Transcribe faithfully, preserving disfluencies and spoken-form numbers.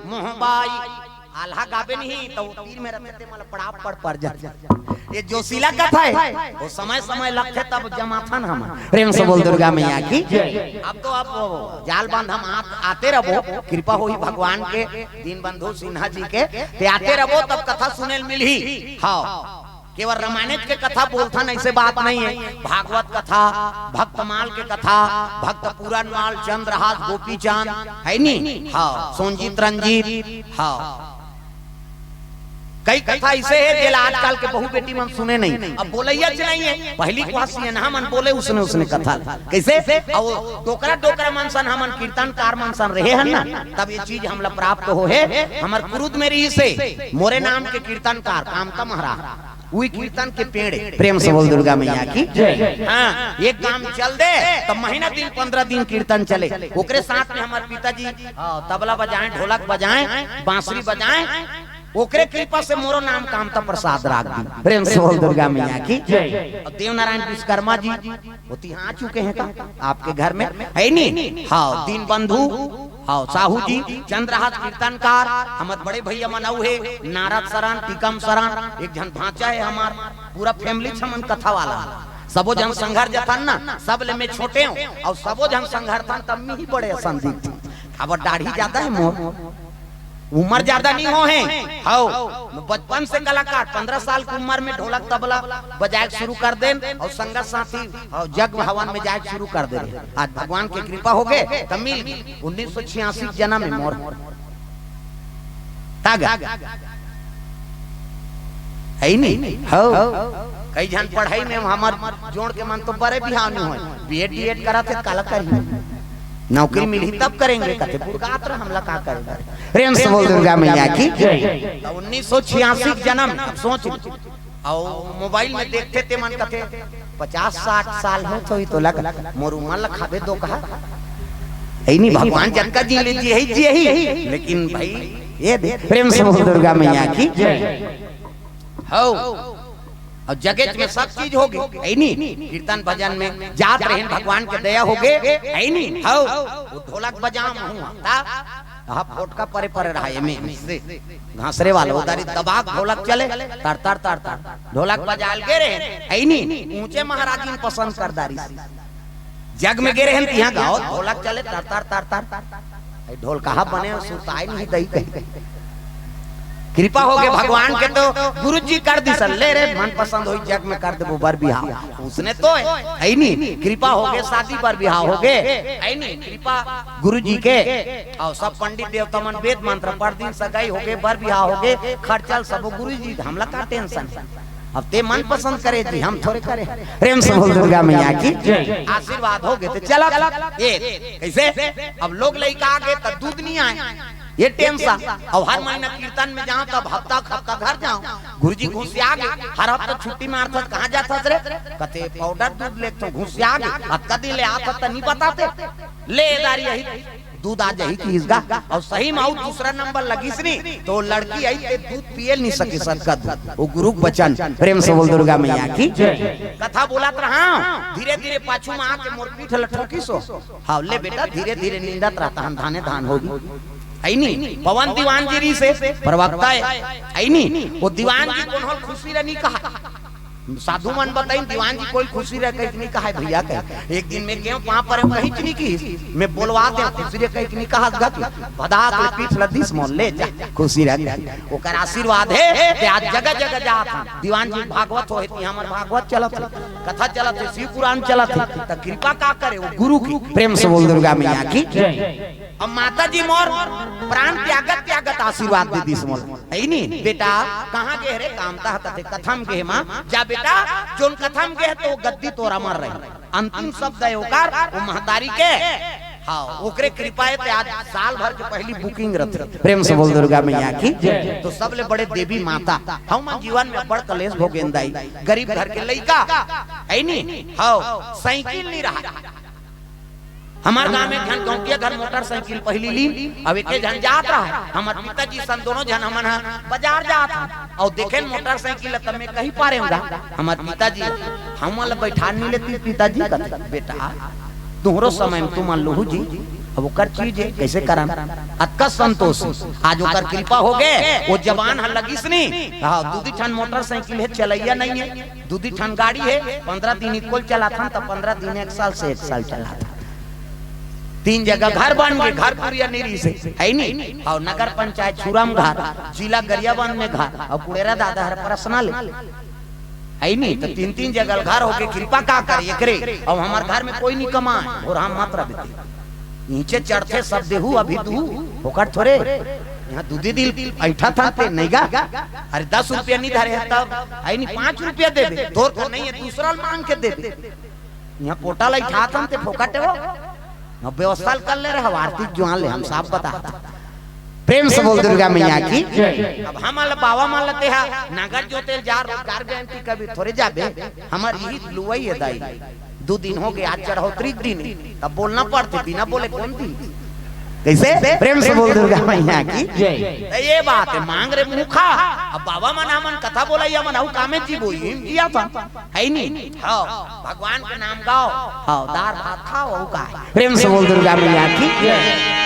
मोहबाई। आल्हा गाबे नहीं तो तीर में रखते मला पड़ाव पड़ पड़ जाथे। ये जोशीला कथा हे, वो समय समय लगथे तब जमाथन हम। प्रेम से बोल दुर्गा मैया की। अब तो अब जाल बांध हम आ, आते रहो, कृपा होही भगवान के, दीनबंधु सिन्हा जी के, ते आते रहो तब कथा सुने ल मिलही। हाँ, केवल रामायण के कथा बोलथन, ऐसे बात नहीं है। भागवत कथा, भक्तमाल के कथा, भक्त पूरनमाल, चंद्रहास, गोपीचंद, है नी? हाँ, सोनजीत रंजीत, हाँ। कई कथा ऐसे है जेला आजकल के बहू बेटी मन सुने नहीं, अब बोलैया च नहीं है। पहली कुहा सियनहा मन बोले उसने उसने कथा ला। कैसे? और डोकरा डोकरा मन सन हमन कीर्तनकार मन सन रहे हन ना, तब ये चीज हमला प्राप्त हो है। हमर कुरुद में रही से मोरे नाम के कीर्तनकार कामता महाराज, वही कीर्तन के पेड़ है। प्रेम से बोल दुर्गा मैया की। हाँ, एक काम चल दे तो महीना दिन पंद्रह दिन कीर्तन चले। ओकरे साथ में हमारे पिताजी, हाँ, तबला बजाएं, ढोलक बजाएं, बांसुरी बजाएं, ओकरे कृपा से मोरो नाम कामता प्रसाद राख दी। प्रेम से बोल दुर्गा मैया की। और देवनारायण विश्वकर्मा जी वो तिहाँ आ चुके हैं का आपके घर में, है नी? हाँ, दीनबंधु, हाँ, साहू जी, चंद्रहास कीर्तनकार, हमर बड़े भैया मन अउ हे, नारद शरण, टीकम शरण, एक झन भांचा हे हमार, पूरा family हमन कथा वाला। सबो झन संघर जथन ना, सब ले मैं छोटे हूँ, और सबो झन संघरथन तब मैं ही बड़े असन दिखथन। अब दाढ़ी ज्यादा है मोर, उम्र ज्यादा नहीं हो है। हौ, बचपन से कलाकार, पंद्रह साल की उम्र में ढोलक तबला बजाए शुरू कर देन और संगत साथी और जग हवन में जाए शुरू कर दे। आज भगवान की कृपा हो गए तो मिल गए। उन्नीस सौ छियासी जन्म में मोर तागा है ही नहीं। हौ, कई झन पढ़ाई में हमर जोड़ के मन तो बड़े बिहाव नहीं होय, बीएड डीएड करा थे काला करी, नौकरी मिलही तब करेंगे, कथे बुड़कात रह, हमला का करेंगे। प्रेम से बोल दुर्गा मैया की। तो उन्नीस सौ छियासी के जन्म, अब सोच लो। और मोबाइल में देखते ते मन कथे पचास साठ साल हो तो ही तो लग मोर उम्र लखाबे दो कहा। यही नहीं, भगवान जतका जी ले जी यही जी यही, लेकिन भाई ये दे। प्रेम से बोल दुर्गा मैया की। हौ, और जगत में सब चीज होगे, है नी? कीर्तन भजन में जात रहे, भगवान के दया होगे, है नी? हौ, वो ढोलक बजाम हुआ, ता, हाँ, फोटका परे परे रहा, एमे, से, घासरे वाला, उधारी दबाक ढोलक चले, तर, तर, तर, तर, ढोलक बजाल गे रहे, है नी? ऊंचे महाराज जी पसंद कर दारी। जग में गे रहे हैं, तिहाँ गाओ, ढोलक चले, तर, तर, तर, तर। ए, ढोल कहाँ बने हो, सुरताई नहीं दई कहीं। कृपा हो गए भगवान के तो गुरु जी कर दी सन, ले रे, मन पसंद होई जग में कर देबो बर बिहाव। उसने तो है, है नी, कृपा हो गए, शादी बर बिहाव हो गए, है नी, कृपा गुरु जी के। और सब पंडित देवता मन वेद मंत्र पढ़ दिन, सगाई हो गए, बर बिहाव हो गए, खर्चल सब गुरु जी, हमला का tension। अब ते मन पसंद करे जी, हम थोड़े करे। प्रेम से बोल दुर्गा मैया की। जय। आशीर्वाद हो गए तो चला। ए, कैसे? अब लोग लइका आ गए तो दूध नहीं आए, ये tension। अब हर महीना कीर्तन में जाओ, तब हफ्ता हफ्ता घर जाओ, गुरुजी घुसिया गए, हर हफ्ता छुट्टी मारथस, कहाँ जाथस रे? कथे पाउडर दूध लेथों, घुसिया गए, अतका दिन ले आथस त नहीं बताते, ले दारी यही दूध आ जाही कि इसका। और सही में आऊ दूसरा नंबर लगिस नी, तो लड़की आई ते दूध पिए नहीं सके, सतका दूध। वो गुरु के वचन। प्रेम से बोल दुर्गा मैया की। जय। कथा बोलत रहा, धीरे धीरे पाछू में आके मोर पीठ ल ठोकिस हो। हाँ, ले बेटा, धीरे धीरे नींदत रहता, हम धाने धान होगी। है नी, पवन दीवान जी री से प्रवक्ता है, है नी, वो दीवान जी कोनो ल खुशी रह नहीं कहा। साधु मन बताइन, दीवान जी कोई खुशी रह कहीं नहीं कहा है भैया कहे। एक दिन मैं गयो, पाँव परे, कहीं नहीं की, मैं बोलवा दे खुशी रह कहीं नहीं कहा, गत भदा के पीठ लदिस मोर, ले जा, खुशी रह कहीं। ओकर आशीर्वाद है कि आज जगह जगह जात हन। दीवान जी भागवत होए, ती हमर भागवत चलत है, कथा चलत है, शिव पुराण चलत है, त कृपा का करे वो गुरु की। प्रेम से बोल दुर्गा मैया की। जय। अब माता जी मोर प्राण त्यागत त्यागत आशीर्वाद दे दिस मोर। है नी, बेटा, कहाँ गे रे? कामता ह कथे कथा म गे हे माँ। जा बेटा, जोन कथा म गे हे तो गद्दी तोर अमर रही। अंतिम शब्द है ओकर, वो महतारी के। हाँ, ओकरे कृपा है ते आज साल भर के पहली booking रहते। प्रेम से बोल दुर्गा मैया की। जय। तो सबले बड़े देवी माता। हम जीवन में बड़ कलेश भोगेन दाई, गरीब घर के लइका, है नी? हाँ, साइकिल नहीं रहा। हमार गांव में एक झन गौंटिया घर मोटरसाइकिल पहली ली, अब एके झन जात रहा। हमार पिताजी सन दोनों झन हमन ह बाजार जात हन, और देखेन मोटरसाइकिल ल, तब मैं कही पारे हूँ, हमार पिताजी हमन ल बैठा नहीं लेती। पिताजी कहते, "बेटा, तुहरो समय में तुमन लुहू जी, अब ओकर चीज हे, कइसे करन? अतका संतोष। आज ओकर कृपा हो गे, वो जवान ह लगिस नी। हाँ, दू दी ठन मोटरसाइकिल हे, चलइया नइ हे, दू दी ठन गाड़ी हे, पंद्रह दिन इक्कोल चलाथन, त पंद्रह दिन एक साल से एक साल चलाथन। तीन जगह घर बन गे, घर पुरिया नइ रिहिस हे, हइ नी? अउ नगर पंचायत छुरम घर, जिला गरियाबंद में घर, अउ कुड़ेरा दादा हर पर्सनल हे। हइ नी, त तीन तीन जगह घर होके कृपा का करे एकरे। अब हमर घर में कोई नइ कमाय, और हम मत रह देते। नीचे चढ़थे सब देहू, अभी दू, फोकट थोरे। यहाँ दू दी दिन ऐठा था ते नइ गा। अरे दस रुपया नइ धरे हे तब, हइ नी, पाँच रुपया दे दे, तोर तो नइ हे, दूसरा ल मांग के दे दे। यहाँ पोटा ल ऐठा था ते फोकट हो। अब व्यवस्था ल कर ले रहे, आरती जुआन ले, हम साफ बता। प्रेम से बोल दुर्गा मैया की। जय। अब हम ल बाबा मन ल ते हा नगर जोते ल जा, रोजगार गारंटी कभी थोरे जाबे। हमर यही लुवई हे दाई, दू दिन हो गे, आज चढ़ौतरी के दिन, तब बोलना पड़थे, बिना बोले कौन दी? कइसे? प्रेम से बोल दुर्गा मैया की। जय। त ये बात हे, मांग रे मुखा। अब बाबा मन हमन कथा बोलइया मन, अउ कामे जी बोई, हिम किया था, हइ नी? हाँ, भगवान के नाम गाओ, हाँ, दार भात खाओ, अउ का हे? प्रेम से बोल दुर्गा मैया की। जय।